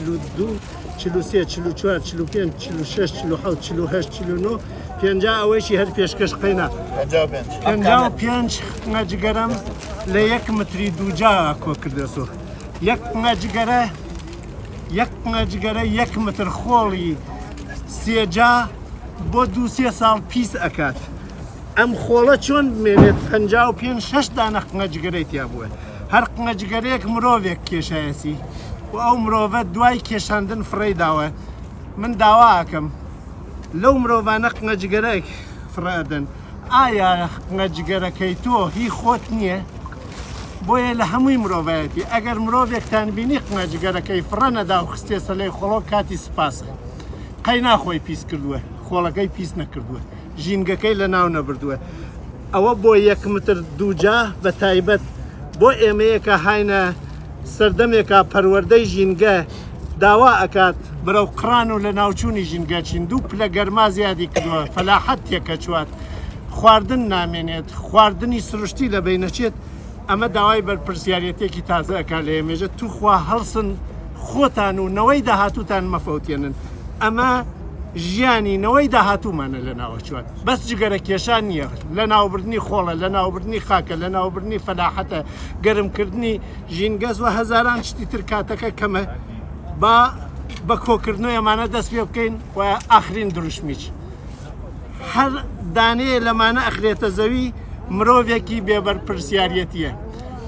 42 43 44 45 46 47 48 49 50 ئەوەیشی هەر پێشکەش قەینا. 55 قنگە جگەرەم لە یەک متری دووجا کۆ کردەسۆ. یەک قنگە جگەرە یەک قنگە جگەرە یەک متر خۆڵی سێجا بۆ دوو سێ ساڵ پیس ئەکات. ئەم خۆڵە چۆن بمێنێت 55 شەش دانە قنگە جگەرەی تیا بووە. هەر قنگە جگەرەیەک مرۆڤێک کێشایەسی و ئەو مرۆڤە دوای کێشاندن فڕێی داوە. من داوا ئەکەم لەو مرۆڤانە قنگە جگەرەیەک فڕێ ئەدەن ئایا قنگە جگەرەکەی تۆ هی خۆت نییە؟ بۆیە لە هەمووی مرۆڤایەتی ئەگەر مرۆڤێکتان بینی قنگە جگەرەکەی فڕە نەدا و خستێسە لای خۆڵۆ کاتی سپاسە قەی ناخۆی پیس کردووە خۆڵەکەی پیس نەکردووە ژینگەکەی لە ناو نەبردووە ئەوە بۆ یەک متر دووجا بە تایبەت بۆ ئێمەیە کە هاینە سەردەمێکا پەروەردەی ژینگە داوا ئەکات بەرەو قڕان و لەناوچوونی ژینگە چین دوو پلە گەرما زیادی کردووە فەلاحەت تێکەچوات خواردن نامێنێت خواردنی سروشتی لە بینەچێت ئەمە داوای بەرپرسیارەتێکی تازە ئەکا لە ئێمێژە توخوا هەڵسن خۆتان و نەوەی داهاتووتان مەفەوتێنن ئەمە ژیانی نەوەی داهاتوومانە لە ناوەچوات بەس جگەرە کێشان نییە لە ناوبردنی خۆڵە لە ناوبردنی خاکە لە ناوبردنی فەلاحەتە گەرمکردنی ژینگەس و هەزاران شتی تر کاتەکە کەمە با بە کۆکردنەوەی ئەمانە دەست پێ بکەین و ئاخرین دروشمیش هەر دانەیە لەمانە ئەخرێتە زەوی مرۆڤێکی بێبەرپرسیارەتیە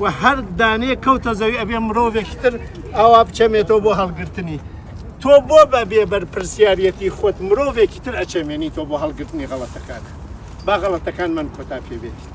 و هەر دانەیە کەوتە زەوی ئەبێ مرۆڤێکی تر ئاوا بچەمێتەوە بۆ هەڵگرتنی تۆ بۆ بە بێبەرپرسیارەتی خۆت مرۆڤێکی تر ئەچەمێنی تۆ بۆ هەڵگرتنی غەڵەتەکان با غەڵەتەکانمان کۆتا پێ بێت.